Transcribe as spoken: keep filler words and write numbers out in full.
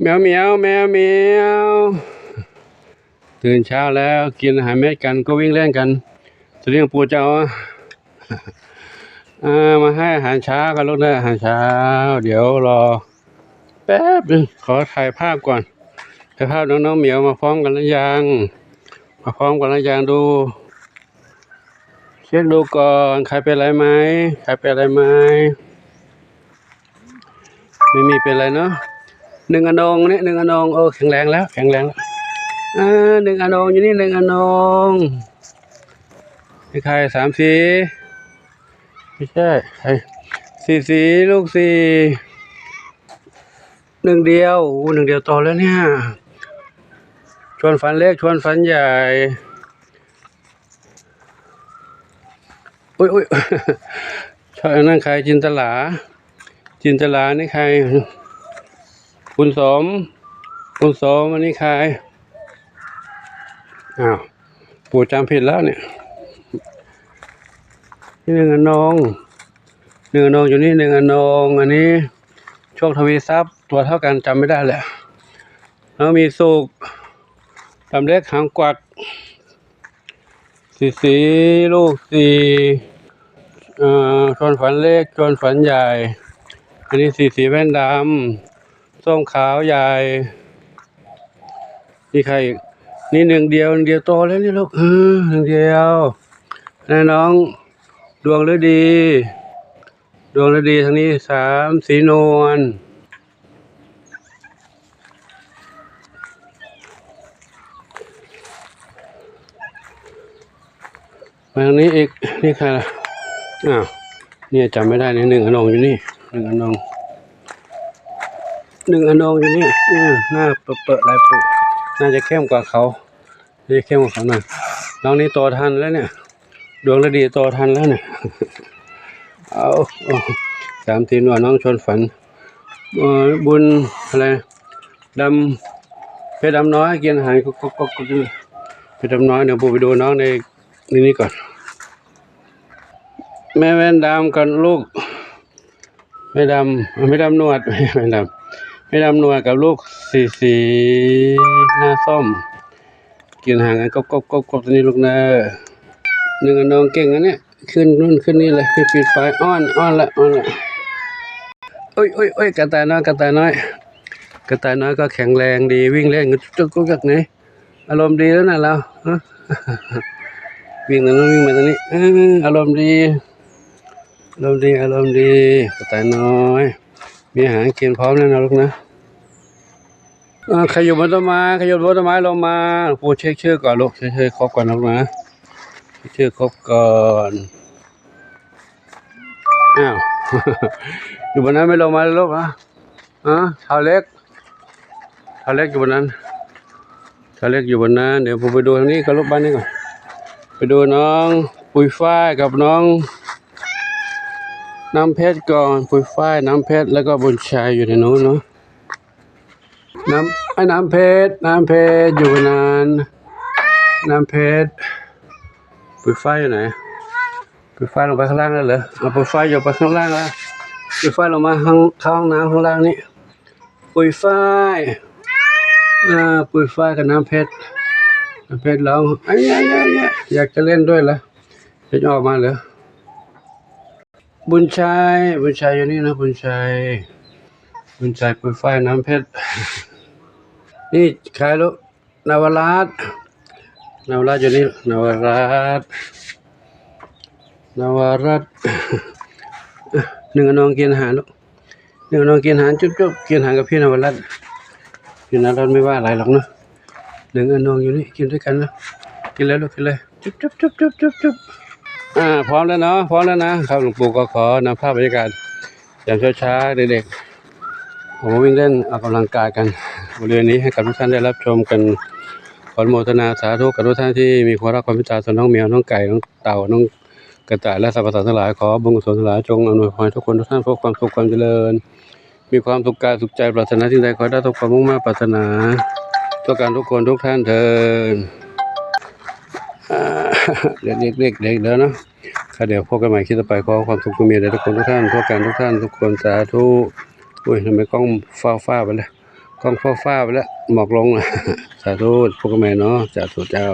แมวเหมียว แมวเหมียว ตื่นเช้าแล้ว กินอาหารเม็ดกัน ก็วิ่งเล่นกัน ตอนนี้หลวงปู่จะเอา อ่า มาให้อาหารเช้ากันลูกนะ อาหารเช้า เดี๋ยวรอแป๊บนึง ขอถ่ายภาพก่อน ถ่ายภาพน้องๆเหมียวมาพร้อมกันหรือยัง มาพร้อมกันหรือยัง ดู เช็คดูก่อน ใครเป็นอะไรไหม ใครเป็นอะไรไหม ไม่มีเป็นไรเนาะ หนึ่งอนงเนี่ย หนึ่งอนง โอ้ แข็งแรงแล้ว แข็งแรงแล้ว อ่า หนึ่งอนงอยู่นี่ หนึ่งอนง นี่ใคร สามสี ไม่ใช่ ใคร สี่สี ลูกสี่ หนึ่งเดียว โอ้ หนึ่งเดียวโตแล้วเนี่ย ชวนฝันเล็ก ชวนฝันใหญ่ อุ๊ย อุ๊ย ชอบอันนั้นใคร จินตลา จินตลานี่ใคร คุณสม คุณสม อันนี้ใคร อ้าว ปู่จำผิดแล้วเนี่ย นี่หนึ่งอนง หนึ่งอนงอยู่นี่ หนึ่งอนง อันนี้ โชคทวีทรัพย์ ตัวเท่ากันจำไม่ได้แหละ แล้วมีสุข ดำเล็กหางกวัก สี่สี ลูกสี่ เอ่อ ชวนฝันเล็ก ชวนฝันใหญ่ อันนี้สี่สี แว่นดำ ส้มขาวใหญ่ นี่ใครอีก นี่หนึ่งเดียว หนึ่งเดียวโตแล้วนี่ลูก เออ หนึ่งเดียว นะน้อง ดวงฤดี ดวงฤดีทางนี้ สามสี นวล มาทางนี้อีก นี่ใครล่ะ อ้าว เนี่ยจำไม่ได้นี่ หนึ่งอนงอยู่นี่ หนึ่งอนง หนึ่งอนงอยู่นี่ เออ หน้าเปิดๆ ลายเปิด น่าจะเข้มกว่าเขา น่าจะเข้มกว่าเขาหน่อย น้องนี่โตทันแล้วเนี่ย ดวงฤดีโตทันแล้วเนี่ย เอา เอา สามสี นวล น้องชวนฝัน เอ่อ บุญอะไร ดำ เพชรดำน้อย กินอาหารก็ ก็ ก็ ก็ เพชรดำน้อย เดี๋ยวผมไปดูน้องใน ในนี้ก่อน แม่แว่นดำกับลูก แม่ดำ แม่ดำหนวด แม่ดำ แม่ดำหนวดกับลูกสี่สี หน้าส้ม กินอาหารกันกบกบกบกบ ตัวนี้ลูกเนอ หนึ่งอนงเก่งนะเนี่ย ขึ้นนู่นขึ้นนี่เลย ขึ้นปีนไป อ้อน อ้อนละ อ้อนละ โอ้ย โอ้ย โอ้ย กระต่ายน้อย กระต่ายน้อย กระต่ายน้อยก็แข็งแรงดี วิ่งเล่นกันจุกจุกจุกจุกนี่ อารมณ์ดีแล้วนะเรา ฮะ วิ่งตรงนู้นวิ่งมาตรงนี้ เออ อารมณ์ดี อารมณ์ดี อารมณ์ดี กระต่ายน้อย มีอาหารกินพร้อมแล้วนะลูกนะ อ่า ใครอยู่บนต้นไม้ ใครอยู่บนต้นไม้ลงมา หลวงปู่เช็คชื่อก่อนลูก เช็คชื่อครบก่อนนะลูกนะ เช็คชื่อครบก่อน อ้าว อยู่บนนั้นไม่ลงมาเลยลูกนะ อ่ะ เท้าเล็ก เท้าเล็กอยู่บนนั้น เท้าเล็กอยู่บนนั้น เดี๋ยวผมไปดูทางนี้กับลูกบ้านนี้ก่อน ไปดูน้องปุยฝ้ายกับน้อง น้ำเพชรก่อน ปุยฝ้าย น้ำเพชร แล้วก็บุญชัยอยู่ในนู้นเนาะ น้ำ ไอ้น้ำเพชร น้ำเพชรอยู่บนนั้น น้ำเพชร ปุยฝ้ายอยู่ไหน ปุยฝ้ายลงไปข้างล่างแล้วเหรอ เอาปุยฝ้ายยกไปข้างล่างแล้ว ปุยฝ้ายลงมาข้าง เข้าห้องน้ำข้างล่างนี่ ปุยฝ้าย อ่า ปุยฝ้ายกับน้ำเพชร น้ำเพชรร้อง ไอ้ยายายาย อยากจะเล่นด้วยเหรอ จะออกมาเหรอ บุญชัย บุญชัยอยู่นี่นะ บุญชัย บุญชัย ปุยฝ้าย น้ำเพชร นี่ใครลูก นวรัตน์ นวรัตน์อยู่นี่ นวรัตน์ นวรัตน์ หนึ่งอนงกินอาหารลูก หนึ่งอนงกินอาหาร จุ๊บจุ๊บ กินอาหารกับพี่นวรัตน์ พี่นวรัตน์ไม่ว่าอะไรหรอกเนอะ หนึ่งอนงอยู่นี่ กินด้วยกันนะ กินแล้วลูก กินเลย จุ๊บจุ๊บจุ๊บจุ๊บจุ๊บจุ๊บ อ่า พร้อมแล้วเนาะ พร้อมแล้วนะครับ หลวงปู่ก็ขอนำภาพบรรยากาศยามเช้าๆ เด็กๆ โอ้ วิ่งเล่นออกกำลังกายกัน บริเวณนี้ให้กับทุกท่านได้รับชมกัน ขออนุโมทนาสาธุกับทุกท่านที่มีความรักความเมตตาต่อน้องแมว น้องไก่ น้องเต่า น้องกระต่าย และสรรพสัตว์ทั้งหลาย ขอบุญกุศลทั้งหลายจงอำนวยพรให้ทุกคนทุกท่านพบความสุขความเจริญ มีความสุขกายสุขใจ ปรารถนาสิ่งใดขอให้ได้สมความมุ่งมา่ปรารถนา ทั่วกันทุกคนทุกท่านเทอญ อ่า เด็กๆ เด็กๆ เดี๋ยวนะ ค่ะ เดี๋ยวพบกันใหม่คลิปต่อไป ขอความสุขจงมีแด่ทุกคนทุกท่าน ทั่วกันทุกท่านทุกคน สาธุ อุ้ย ทำไมกล้องฟ้าๆ ไปเลย ก้องฟ้าๆไปแล้ว หมอกลง สาธุ พวกแม่เนาะ สาธุเจ้า